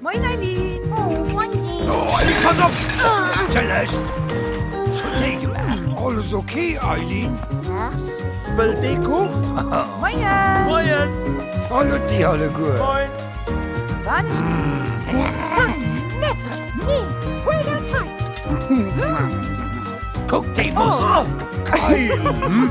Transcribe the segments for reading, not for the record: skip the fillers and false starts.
Moien Eileen! Oh, Fonsi! Oh, Eileen, pass op! Entschëllegt! Ech hunn Téi gemaach. Alles ok, Eileen? Merci. Wëllt dee Kuch? Moien! Moien! Salut déi alleguer! Moin! Wann ech. Zack, net! Nee, huel dat hei! Kuck déi Mussel! Geil! Hm?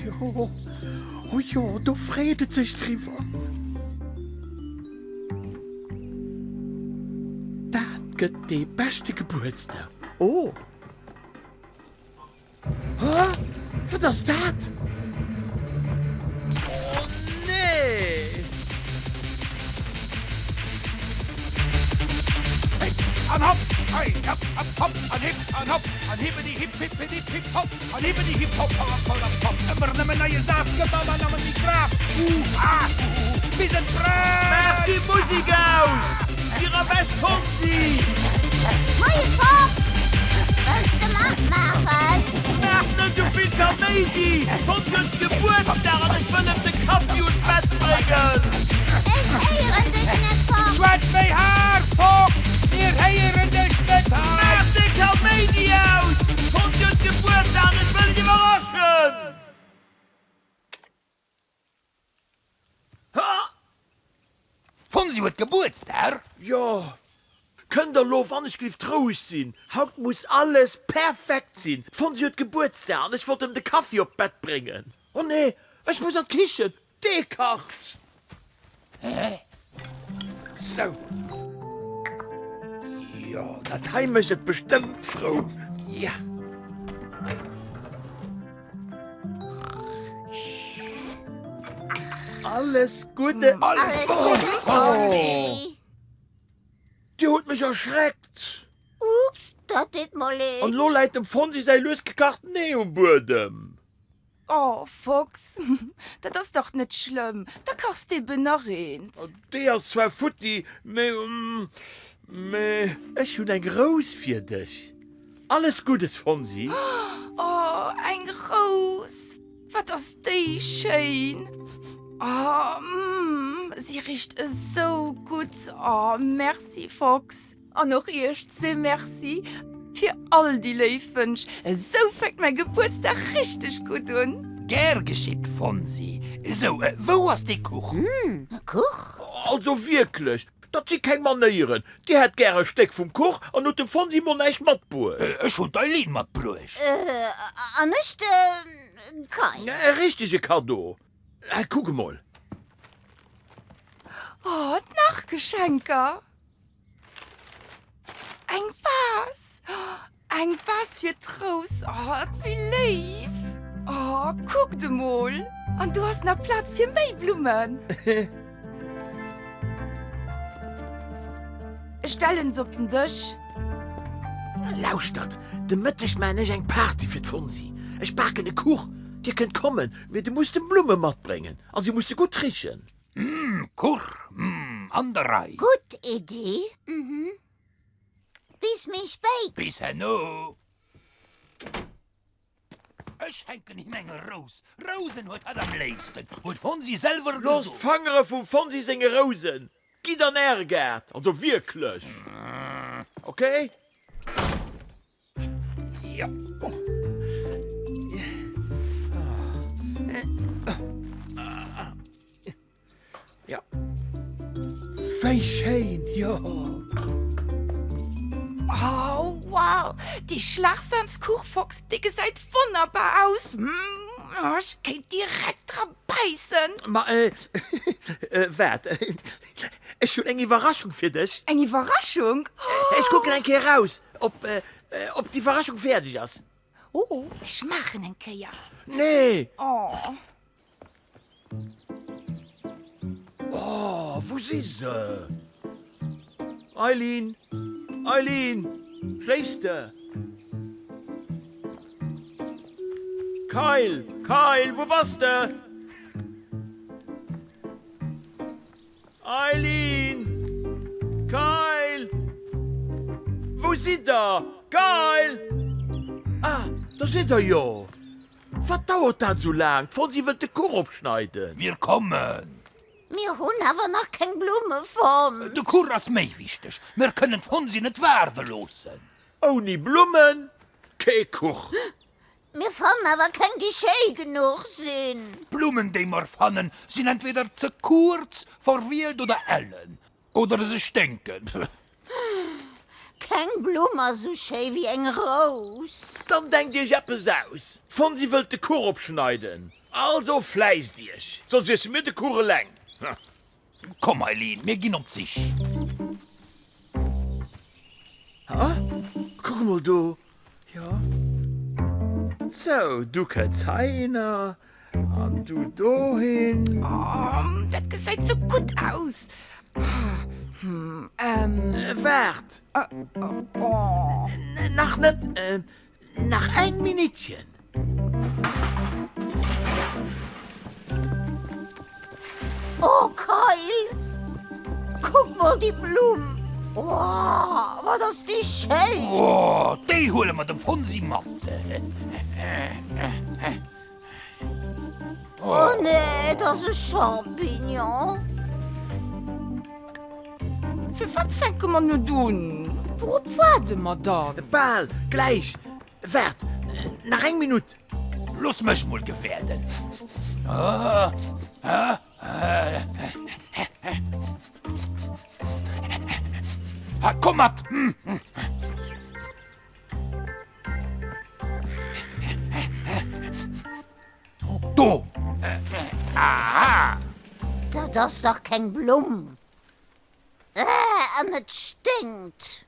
Jo, oh jo, do freet et sech driwwer. Dat gëtt dee beschte Gebuertsdag. Oh! Hä? Wat ass dat? Oh nee! Hip an hopp, hei, hopp, hopp, hopp, an hip an hopp, an hippedi hip hippedi pip hopp, an hippedi hip hopp hopp hopp hopp hopp, ëmmer nëmmen neie Saaft, gëtt mer nëmmen méi Kraaft, hu ha hu hu, bis et brennt! Maach déi Musik aus! Dir erwächt d'Fonsi! Moie Fox! Wëlls de matmaachen? Maacht net esou vill Kaméidi! D'Fonsi huet Gebuertsdag an ech wëll em de Kaffi un d'Bett bréngen! Ech héieren dech net, Fox! Schwätz méi haart, Fox! Mir héieren dech net hei! Maach de Kaméidi aus! D'Fonsi huet Gebuertsdag an ech wëll et iwwerraschen! D'Fonsi huet Gebuertsdag? Jo. Kënnt der lo wannechgelift roueg sinn? Haut muss alles perfekt sinn. D'Fonsi huet Gebuertsdag an ech wollt em de Kaffi op d'Bett bréngen. Oh nee, ech muss an d'Kichen, dee kacht! Hä? Sou. Jo, dat hei mécht et bestëmmt frou. Ja. Alles Gudde. Alles Gudde, Fonsi. Dir hutt mech erschreckt. Ups, dat deet mer leed. An elo läit dem Fonsi säi lues gekachten Ee um Buedem. Oh Fox, dat ass dach net schlëmm, da kachs d'eben nach eent. Dee ass zwar futti, mee, mee. Ech hunn eng Rous fir dech. Alles Guddes, Fonsi! Oh, eng Rous! Wat ass déi schéin! Oh, mm, si richt esou gutt! Oh, merci, Fox! An och iech zwee Merci fir all déi léif Wënsch. Esou fänkt mäi Gebuertsdag richteg gutt un. Gär geschitt, Fonsi. Sou, wou ass dee Kuch? Kuch? Also wierklech, dat si keng Manéieren. Dir hätt gär e Stéck vum Kuch an hutt dem Fonsi mol näischt matbruecht. Ech hunn d'Eileen matbruecht. An ech de Kai. E richtege Kaddo. Kuck emol. Oh, nach Geschenker! Eng Vase! Eng Vase fir d'Rous! Oh, wéi léif! Oh, kuckt emol! An do ass nach Plaz fir méi Blummen! Ech stellen se op den Dësch. Lauschtert, de Mëtteg maan ech eng Party fir d'Fonsi. Ech baken e Kuch. Dir kënnt kommen, mee de musst de Blumme matbréngen a se musse gutt richen. Mmh, Kuch, mmh, an der Rei. Gutt Iddi. Mhm. Bis méi spéit. Bis herno. Ech schenken him eng Rous. Rousen huet hatt am léifsten, huet d'Fonsi selwer Loosst gesot. d'Fangere vum Fonsi senge Rousen. Gitt an äre Gaart, also wierklech. Okay? Ja. Ja. Wéi schéin, jo. Oh, wow! Dee Schlagsanskuch, Fox, dee gesäit wonnerbar aus! Ech kéint direkt dra bäissen! Ma, waart, ech hunn eng Iwwerraschung fir dech. Eng Iwwerraschung? Ech kucken eng Kéier raus, ob, ob d'Iwwerraschung fäerdeg ass. Oh, ech maachen eng Kéier. Nee! Oh. Oh, wou si se? Eileen! Eileen! Schléifs de? Kayl, Kayl, wou bass de? Eileen! Kayl! Wou sidd der? Kayl! Ah, do sidd der jo! Wat dauert dat esou laang? D'Fonsi wëllt de Kuch opschneiden. Mir kommen! Mir hunn awer nach keng Blumme fonnt. De Kuch ass méi wichteg. Mir kënnen d'Fonsi net waarde loossen. Ouni Blummen kee Kuch. Mir fannen awer keng déi schéi genuch sinn. D'Blummen déi mer fannen sinn entweder ze kuerz, verwielt oder ellen. Oder se sténken. Keng Blumm ass sou schéi wéi eng Rous. Dann denkt iech eppes aus. D'Fonsi wëllt de Kuch opschneiden. Also fläisst iech, soss iesse mir de Kuch eleng. Komm Eileen, mir ginn op d'Sich. Ha, kuck emol do, jo. Sou, du kënns heihinner an du dohin. Oh, dat gesäit sou gutt aus. Waart! Nach net, nach eng Minittchen. Oh Kayl, kuck mol déi Blumm! Oh, wat ass déi schéin! Oh, déi huele mer dem Fonsi mat. Oh nee, et ass e Champignon. Firwat fänke mer net un? Wourop waarde mer dann? Bal gläich. Waart, nach eng Minutt. Looss mech mol gefäerden. Komm mat! Do! Aha! Dat ass dach keng Blumm. Äh, an et sténkt.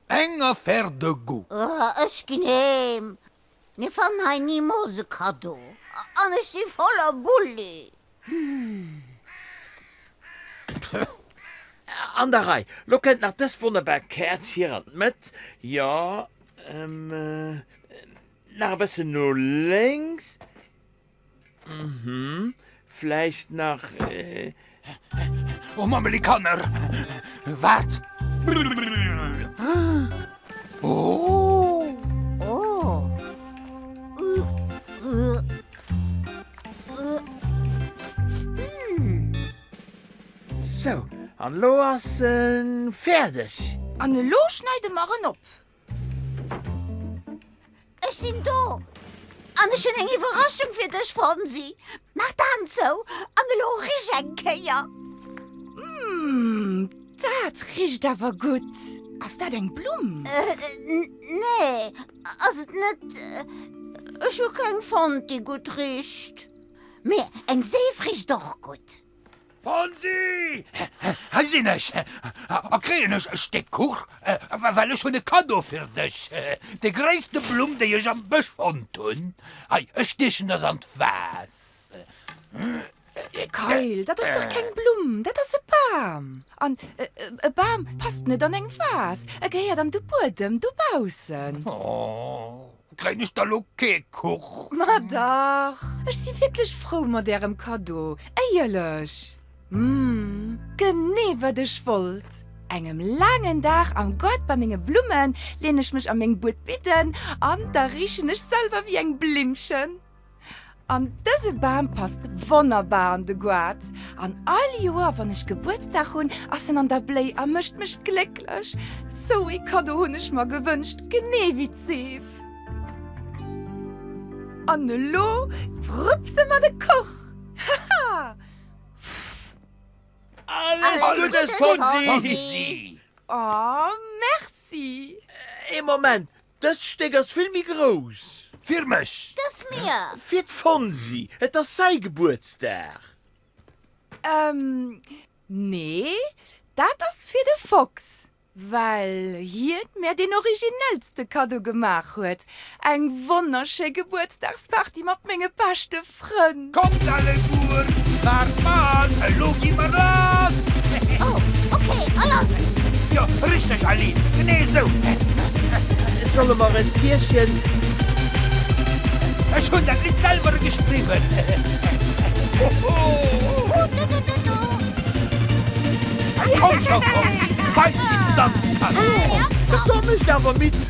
Eng Affaire de goût. Ech ginn heem. Mir fannen hei nimools e Kaddo. An ech si voller Bulli. An der Rei. Lo kënnt nach dës wonnerbar Käerz hier an d'Mëtt. Jo, nach e bëssen no lénks. Mhm, vläicht nach. Oh Mammeli Kanner, waart! Oh! Oh! Sou, an elo ass en fäerdeg. An elo schneide mer en op. Ech sinn do! An ech hunn eng Iwwerraschung fir dech, Fonsi. Maach d'Aen zou an elo rich eng Kéier. Mmh, dat richt awer gutt. Ass dat eng Blumm? Nee, ass et net. Ech hu keng fonnt, déi gutt richt. Mee eng Seef richt och gutt. Fonsi! Hei sinn ech! A kréien ech e Stéck Kuch? Well ech hunn e Kaddo fir dech, déi gréisste Blumm, déi ech am Bësch fonnt hunn. Hei, ech stiechen der se an d'Vas. Kayl, dat ass dach keng Blumm, dat ass e Bam! An e Bam passt net an eng Vas, e gehéiert an de Buedem dobaussen. Oh, Kréien ech da lo kee Kuch? Ma dach! Ech si wierklech frou mat ärem Kaddo, éierlech! Mmh, genee wat ech wollt! Engem laangen Dag am Goart bei menge Blummen leen ech mech a meng Buedbidden an da richen ech selwer wéi eng Blimmchen. An dëse Bam passt wonnerbar an de Goart. An all Joer wann ech Gebuertsdag hunn, ass en an der Bléi a mécht mech glécklech. Sou ee Kaddo hunn ech mer gewënscht, genee wéi d'Seef. An elo frupse mer de Kuch! Haha! Alles Guddes, Fonsi! Oh, merci! Ee Moment, Dëst Stéck ass vill méi grouss. Fir mech! Gëff mir! Fir d'Fonsi, et ass säi Gebuertsdag. Ehm, nee, dat ass fir de Fox, well hien mär deen originellste Kaddo gemaach huet, eng wonnerschéi Gebuertsdagsparty mat menge beschte Frënn. Kommt alleguer, maacht mat, elo gi mer lass! Oh, ok, a lass! Jo, richteg, Eileen, genee esou! Solle mer en Tierchen. Ech hunn dat Lidd selwer geschriwwen. Komm scho, Fox, weis wéi s de danze kanns. Dat do mécht awer midd.